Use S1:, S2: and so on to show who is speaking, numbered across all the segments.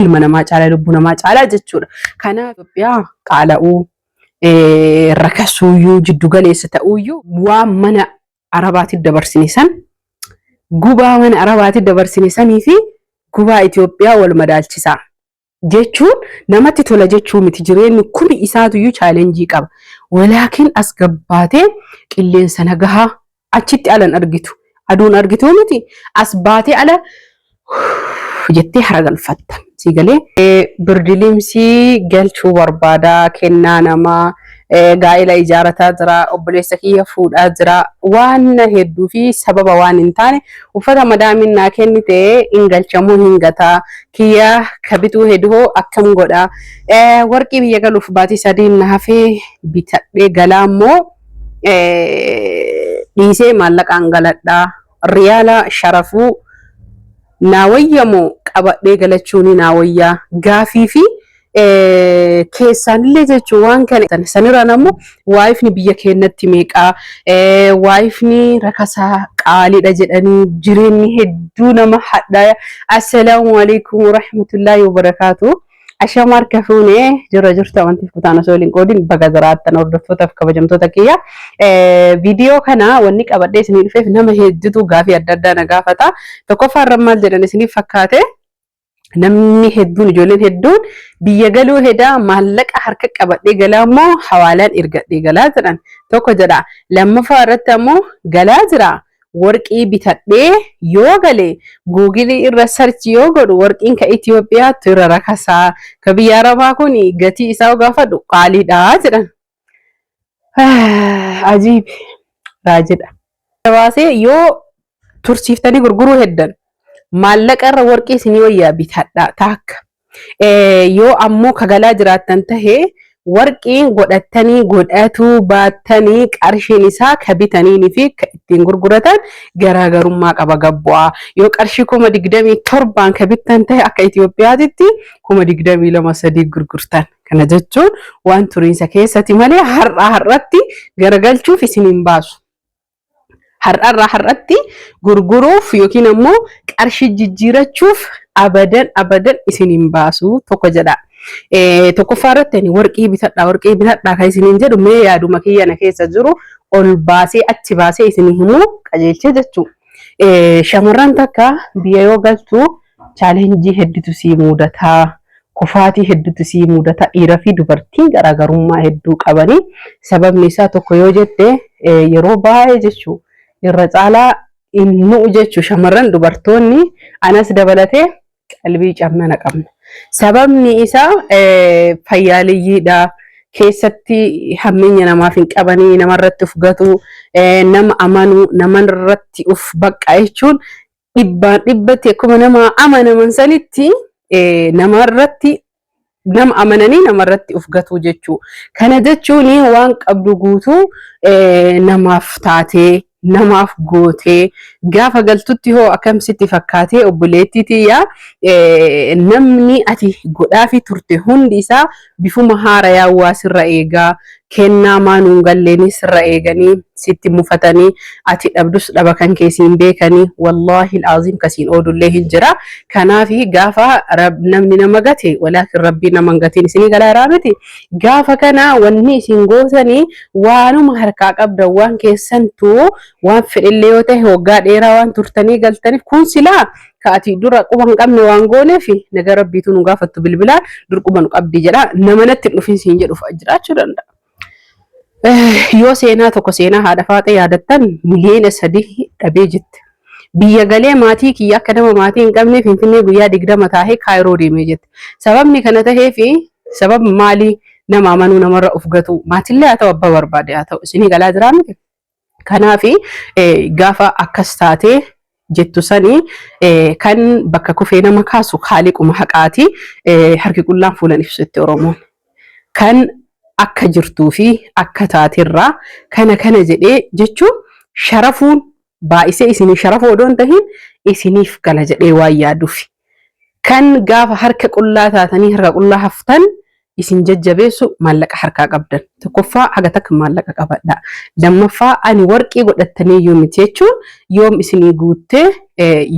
S1: Ilma namaa caalaa lubbuu namaa caalaa jechuudha. Kanaaf Itoophiyaa qaala'uu rakasuuyyuu jiddu galeessa ta'uuyyuu waan mana Arabaatti dabarsine san gubaa mana Arabaatti dabarsine sanii fi gubaa Itoophiyaa wal madaalchisaa. Jechuun namatti tola jechuu miti jireenyi kuni isaatuyyuu chaalenjii qaba. Walaakin as gabbaatee qilleensa nagahaa achitti alan argitu. Aduun argituu miti as baatee ala jettee hara galfatta. Sii galee? Birdilimsii galchuu barbaada kennaa namaa gaa'ela ijaarataa jira obboleessa kiyya fuudhaa jira waan hedduu fi sababa waan hin taane uffata madaamiin naa kennite hin galchamuu hin gataa kiyya ka bituu hedduu akkam godha warqii biyya galuuf baatii sadiin na hafee bitadhee galaa immoo dhiisee maallaqaan galadhaa riyaala sharafuu naa wayya moo qabadhee galachuuni naa wayyaa gaafii fi keessaanillee jechuun waan kana sanirraan ammoo waayifni biyya keenyatti meeqaa waayifni rakasaa qaaliidha jedhanii jireenyi hedduu nama hadhaaya. Assalaamu alaikum warahmatullaahi wabarakaatu. Ashama harka fuune jira jirtu amantiif kutaan osoo waliin qoodin baga jiraattan hordoftootaaf kabajamtoota kiyya. Viidiyoo kana wanni qabadhee isinii dhufeef nama hedduutu gaafii adda addaa na gaafata. Tokkoffaa irra maal jedhan isiniif fakkaate namni hedduun ijoolleen hedduun biyya galuu hedaa maallaqa harka qabadhee galaa immoo hawaalaan ergadhee galaa jedhan tokko jedha. Lammaffaa irratti ammoo galaa jira. Warqii bitadhee yoo gale guugilii irra sarchi yoo godhu warqiin ka Itoophiyaattu irra rakasaa ka biyya Arabaa kun gatii isaa yoo gaafadhu qaaliidha jedhan. Ajiib raajidha. Baasee yoo tursiiftanii gurguruu heddan maallaqa irra warqii isinii wayyaa bitadhaa taakka. Yoo ammoo kagalaa jiraattan tahe warqiin godhattanii godhatuu baattanii qarshiin isaa ka bitaniinii fi ka ittiin gurguratan garaagarummaa qaba gabbu'aa. Yoo qarshii 27,000n ka bittan tahe akka Itoophiyaatitti 22,000 sadii gurgurtan. Kana jechuun waan turiinsa keessatti malee har'aa har'atti garagalchuuf isin hin baasu. Har'arraa har'atti gurguruuf yookiin ammoo qarshii jijjiirachuuf abadan abadan isin hin baasu tokko jedha. Tokkoffaa irratti ani warqii bitadhaa warqii bitadhaa kan isiniin jedhu mee yaaduma kiyya na keessa jiru ol baasee achi baasee isin himuu qajeelchee jechuudha. Shamarran takka biyya yoo galtu chaalenjii hedduutu sii mudataa. Kufaatii hedduutu sii mudata. Dhiira fi dubartiin garaagarummaa hedduu qabanii sababni isaa tokko yoo jette yeroo baay'ee jechuu irra caalaa nu'u jechuu shamarran dubartoonni anas dabalatee qalbii cammana qabna. Sababni isaa fayyaaliyyiidha. Keessatti hammeenya namaaf hin qabanii namarratti of gatu nama amanuu namarratti of baqqa jechuun dhibbaan dhibbatti akkuma nama amanaman sanitti namarratti nama amananii namarratti of gatuu jechuu. Kana jechuun waan qabdu guutuu namaaf taatee namaaf gootee gaafa galtutti hoo akkam sitti fakkaatee obboleettii tiyyaa namni ati godhaafii turte hundi isaa bifuma haarayaa waa sirra eegaa kennaa maa nuun galleeni sirra eeganii sitti mufatanii ati dhabdus dhaba kan kee siin beekanii wallaahi alaaziim kasiin oodullee hin jira kanaafi gaafa namni nama gate walaakin rabbii nama hin gatiin isinii galaa jiraa miti gaafa kana wanni isin gootanii waanuma harkaa qabdan waan keessantu waan fedhellee yoo ta'e waggaa dheeraa waan turtanii galtaniif kun silaa ka ati dura quba hin qabne waan gooneef naga rabbiitu nu gaafattu bilbilaan dur quba nu qabdi jedha nama natti hin dhufin siin jedhuuf jiraachuu danda'a. Yoo seenaa tokko seenaa haadha faaxee yaadattan 3 miliyoona dhabee jette. Biyya galee maatii kiyya akka nama maatii hin qabne Finfinnee guyyaa 20 taahee Kaayiroo deemee jette. Sababni kana taheefi sababa maalii nama amanuu namarra of gatu maatillee haa ta'u abbaa barbaade haa ta'u isinii galaa jiraa miti. Kanaafi gaafa akkas taatee jettu sani kan bakka kufee nama kaasu kaaliquma haqaati. Harki qullaan fuulan ibsu itti Oromoon. Kan akka jirtuu fi akka taaterraa kana kana jedhee jechuun sharafuun baay'isee isinii sharafuu odoo hin tahin isiniif gala jedhee waan yaaduuf. Kan gaafa harka qullaa taatanii harka qullaa haftan isin jajjabeessu maallaqa harkaa qabdan. Tokkoffaa haga takka maallaqa qabadha. Lammaffaa ani warqii godhattanii iyyuu miti jechuun yoom isinii guuttee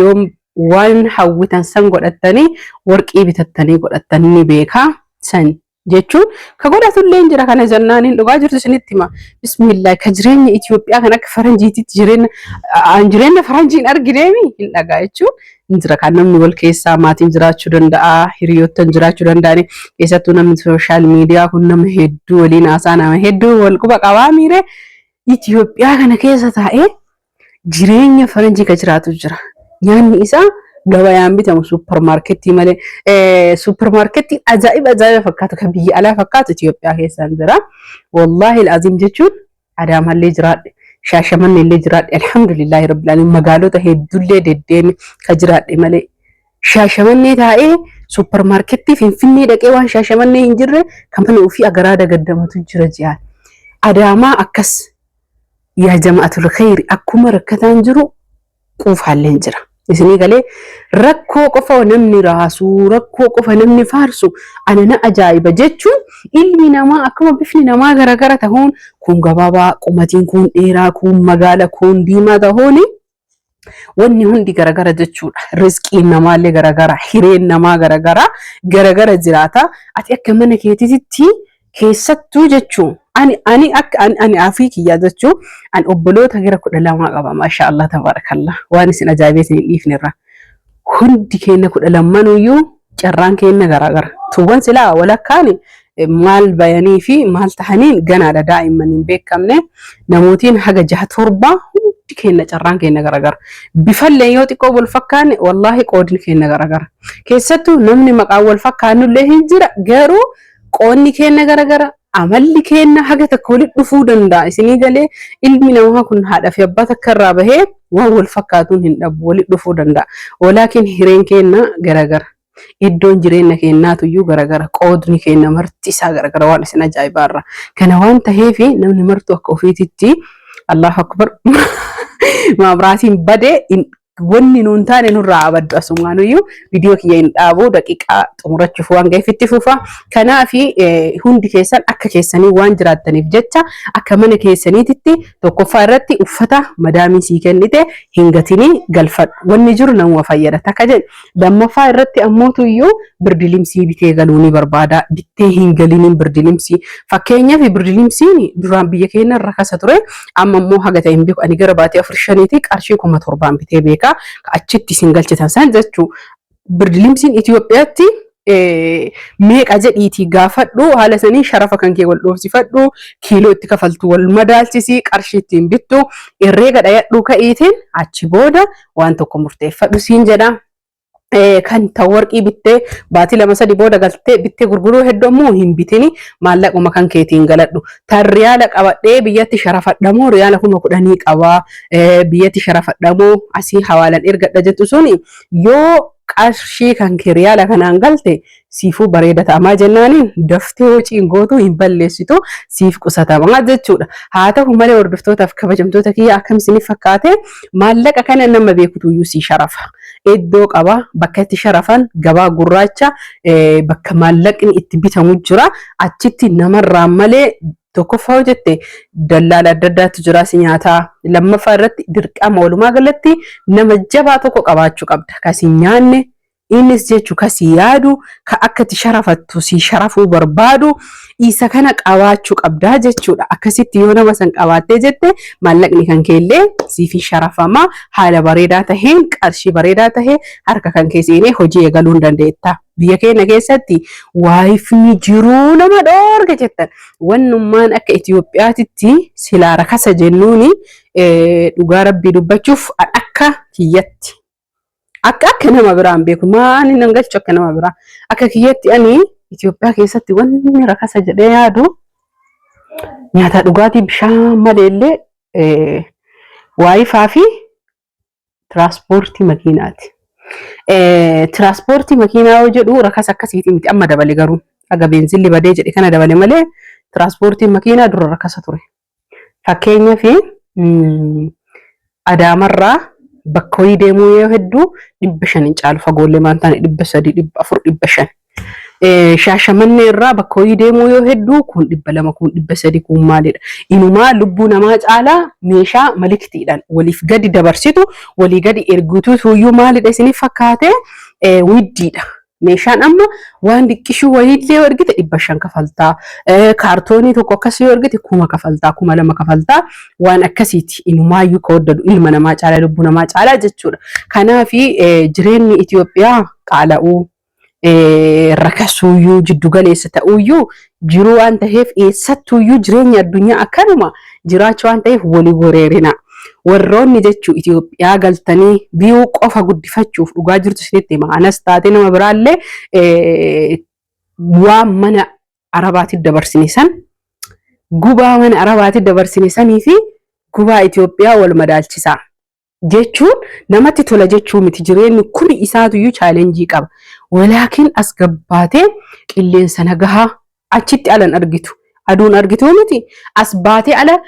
S1: yoom waan hawwitan san godhattanii warqii bitattanii godhattan ni beekaa san jechuun ka godhatullee hin jira kana jennaaniin dhugaa jirtu isinitti hima. Bismillah ka jireenya Itoophiyaa kan akka faranjiititti jireenya an jireenya faranjii hin argineemi hin dhagaa jechuun hin jira kan namni wal keessaa maatiin jiraachuu danda'a hiriyoottan jiraachuu danda'ani keessattuu namni sooshaal miidiyaa kun nama hedduu waliin haasaa nama hedduu wal quba qabaa miire Itoophiyaa kana keessa taa'ee jireenya faranjii ka jiraatu jira. Nyaanni isaa gabayaan bitamu suupparmaarkeettii malee suupparmaarkeettiin ajaa'iba ajaa'iba fakkaatu kan biyya alaa fakkaatu Itoophiyaa keessaan jira. Wallaahi al'aziim jechuun Adaamallee jiraadhe Shaashamannee illee jiraadhe alhamdulillaahi rabbil aalamiin magaalota hedduullee deddeeme ka jiraadhe malee Shaashamannee taa'ee suupparmaarkeettii Finfinnee dhaqee waan Shaashamannee hin jirre kan mana ofii agaraa dagaddamatu jira ji'aan. Adaamaa akkas Yaa jama'atul kheyri akkuma rakkataan jiru quufaalleen jira. Isinii galee rakkoo qofa namni raasuu rakkoo qofa namni faarsu ana na ajaa'iba jechuun ilmi namaa akkuma bifni namaa garagara tahuun kun gabaabaa qumatiin kun dheeraa kun magaala kun diimaa tahuuni wanni hundi garagara jechuudha. Rizqiin namaallee garagara, hireen namaa garagara, garagara jiraata. Ati akka mana keetiitti keessattuu jechuun ani ani akka ani ani afii kiyyaa jechuun ani obboloota gara 12 qaba maashaa Allah tabaarakallah waan isin ajaa'ibee isin hin dhiifne irraa. Hundi keenya 12nuyyuu carraan keenya garaagara. Tuuwwan silaa walakkaan maal bayanii fi maal tahaniin ganaadha daa'imman hin beekamne namootiin haga jaha torba hundi keenya carraan keenya garaagara. Bifallee yoo xiqqoo wal fakkaanne wallaahi qoodni keenya garaagara. Keessattuu namni maqaan wal fakkaannullee hin jira garuu qoodni keenya garaagara amalli keenya haga takka walitti dhufuu danda'a. Isinii galee ilmi namaa kun haadha fi abbaa takka irraa bahee waan wal fakkaatuun hin dhabu walitti dhufuu danda'a. Walaakin hireen keenya garagara. Iddoon jireenya keenyaatuyyuu garagara. Qoodni keenya marti isaa garagara waan isin ajaa'ibaarra. Kana waan taheef namni martuu akka ofiititti Allahu Akbar maabraatiin badee wanni nuun taane nurraa abaddu asumaanuyyuu viidiyoo kiyya hin dhaabu daqiiqaa xumurachuuf waan ga'eef itti fufa. Kanaaf hundi keessan akka keessanii waan jiraattaniif jecha akka mana keessaniititti tokkoffaa irratti uffata madaamii sii kennite hin gatinii galfadhu. Wanni jiru namuma fayyada takka jedhe. Lammaffaa irratti ammootu iyyuu birdilimsii bitee galuu ni barbaada. Bittee hin galiniin birdilimsii. Fakkeenyaaf birdilimsiin duraan biyya keenya irra kasa ture. Amma immoo haga ta'e hin beeku. Ani gara baatii afur shaniiti qarshii 7,000 bitee beeka. Achitti isin galchitan san jechuu. Birdilimsiin Itoophiyaatti meeqa jedhiitii gaafadhu haala sanii sharafa kan kee wal dhoofsifadhu kiiloo itti kafaltu wal madaalchisi qarshii ittiin bittu herreega dhayadhu ka'iitiin achi booda waan tokko murteeffadhu siin jedha. Kan ta warqii bittee baatii lama sadi booda galtee bittee gurguruu hedduu ammoo hin bitini maallaquma kan keetiin galadhu. Tan riyaala qabadhee biyyatti sharafadhamoo riyaala 10,000 qabaa biyyatti sharafadhamoo asii hawaalan ergadha jettu suni yoo qarshii kan kee riyaala kanaan galte siifuu bareeda ta'amaa jennaaniin daftee waciin gootu hin balleessitu siif qusatamaa jechuudha. Haa ta'u malee hordoftootaaf kabajamtoota kiyya akkam isiniif fakkaate maallaqa kana nama beekutu iyyuu sii sharafa. Iddoo qaba bakka itti sharafan gabaa gurraacha bakka maallaqni itti bitamu jira achitti namarraa malee tokkoffaa yoo jette dallaala adda addaatu jira si nyaataa lammaffaa irratti dirqama walumaa galatti nama jabaa tokko qabaachuu qabda kasi nyaanne Innis jechu ka sii yaadu, ka akka itti sharafattu sii sharafuu barbaadu, isa kana qabaachuu qabdaa jechuudha. Akkasitti yoo nama san qabaattee jette maallaqni kan keellee siif hin sharafama. Haala bareedaa taheen qarshii bareedaa tahe harka kan kee seenee hojii eegaluu hin dandeetta. Biyya keenya keessatti waayifni jiruu nama dhoorga jettan. Wannummaan akka Itoophiyaatitti silaa rakasa jennuuni dhugaa rabbii dubbachuuf akka kiyyatti Akka akka nama biraa hin beeku. Maani nan galchu akka nama biraa. Akka kiyyatti ani Itoophiyaa keessatti wanni rakasa jedhee yaadu nyaata dhugaatii bishaan maleellee waayifaa fi tiraanspoortii makiinaati. Tiraanspoortii makiinaa yoo jedhu rakasa akkasiitii miti amma dabale garuu haga beenzilli badee jedhe kana dabale malee tiraanspoortiin makiinaa dura rakasa ture. Fakkeenyaaf Adaamarraa bakka wayii deemuu yoo hedduu 500 hin caalu fagoollee maan taane 300, 400, 500. Shaashamannee irraa bakka hojii deemuu yoo hedduu kun 200 kun 300 kun maalidha. Inumaa lubbuu namaa caalaa meeshaa maliktiidhaan waliif gadi dabarsitu walii gadi ergitu tuuyyuu maalidha isiniif fakkaate widdiidha. Meeshaan amma waan diqqishuu wayiillee yoo ergite 500 kafaltaa. Kaartoonii tokko akkas yoo ergite 1000 kafaltaa, 2000 kafaltaa waan akkasiiti. Inumaayyuu ka waddadu ilma namaa caalaa lubbuu namaa caalaa jechuudha. Kanaaf jireenyi Itoophiyaa qaala'uu rakasuuyyuu jiddu galeessa ta'uuyyuu jiruu waan ta'eef eessattuuyyuu jireenya addunyaa akkanuma jiraachuu waan ta'eef walii wareerina. Warroonni jechuu Itoophiyaa galtanii biyuu qofa guddifachuuf dhugaa jirtu isinitti hima. Anas taatee nama biraallee waan mana Arabaatti dabarsine san gubaa mana Arabaatti dabarsine sanii fi gubaa Itoophiyaa wal madaalchisaa. Jechuun namatti tola jechuu miti jireenyi kuni isaatuyyuu chaalenjii qaba. Walaakin as gabbaatee qilleensa nagahaa achitti alan argitu. Aduun argituu miti as baatee ala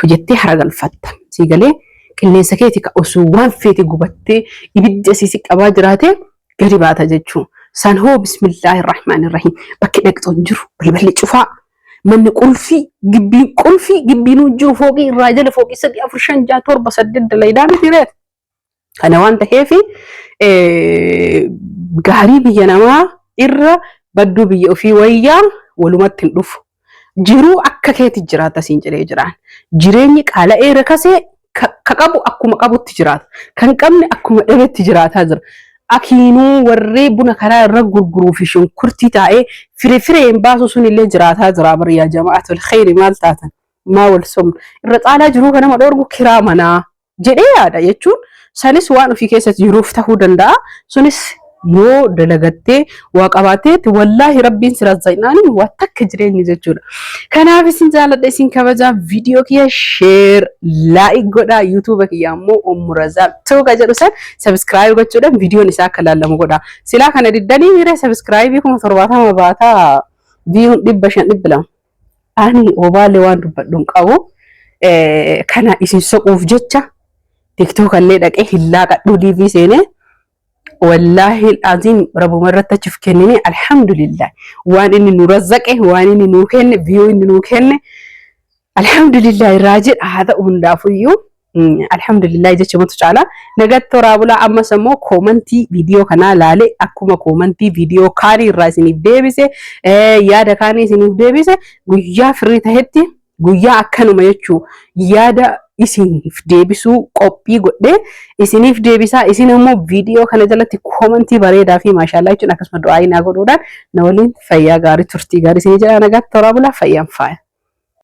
S1: jettee hara galfatta. Sii galee qilleensa keeti ka osoo waan feete gubattee ibiddi asii si qabaa jiraate gadi baata jechuu. San hoo bismillaahi rahmaani rahiim bakki dhaqxu hin jiru balballi cufaa manni qulfii gibbiin qulfii gibbiin hin jiru fooqii irraa jala fooqii 3 4 5 6 7 8 dalaydaa miti reet. Kana waan ta'eef gaarii biyya namaa irra badduu biyya ofii wayyaa walumatti hin dhufu. Jiruu akka keeti jiraata siin jedhee jiraan. Jireenyi qaala'ee rakasee ka qabu akkuma qabutti jiraata. Kan qabne akkuma dhabetti jiraataa jira. Akiinuu warri buna karaa irra gurguruu fi shunkurtii taa'ee fire fireen baasu sun illee jiraataa jira bar yaa jama'atul kheyri maal taatan maa wal somna irra caalaa jiruu kan nama dhoorgu kiraa manaa jedhee yaada jechuun sanis waan ofii keessatti jiruuf ta'uu danda'a. Sunis yoo dalagattee waa qabaatteetti wallaahi rabbiin si razzaqnaaniin waa takka jireenyi jechuudha. Kanaaf isin jaaladha isin kabajaa viidiyoo kiyya sheer laayik godhaa yuutuuba kiyya ammoo Ummu Razaaq Tuuka jedhu san sabiskiraayib gochuudhaan viidiyoon isaa akka laallamu godhaa. Silaa kana diddanii miiree sabiskiraayibii 70,000 baataa viiyuun 500 200. Ani obaalee waan dubbadhu hin qabu. Kana isin soquuf jecha tiktook illee dhaqee hin laaqadhu liivii seenee wallaahi aziim rabbuma irratti achiif kennine alhamdulillah waan inni nu razzaqe waan inni nuu kenne viyuu inni nuu kenne alhamdulillah irraa jedha haa ta'u hundaafuyyuu Alhamdulillah jechumatu caala. Nagatti horaa bulaa ammas immoo koomantii viidiyoo kanaa laale akkuma koomantii viidiyoo kaanii irraa isiniif deebise yaada kaanii isiniif deebise guyyaa firii tahetti guyyaa akkanuma jechuu yaada isiniif deebisuu qophii godhee isiniif deebisaa isin immoo viidiyoo kana jalatti koomantii bareedaa fi maashaallaa jechuun akkasuma du'aayii naa godhuudhaan na waliin fayyaa gaarii turtii gaarii isinii jedha nagaatti horaa bulaa fayyaan faaya.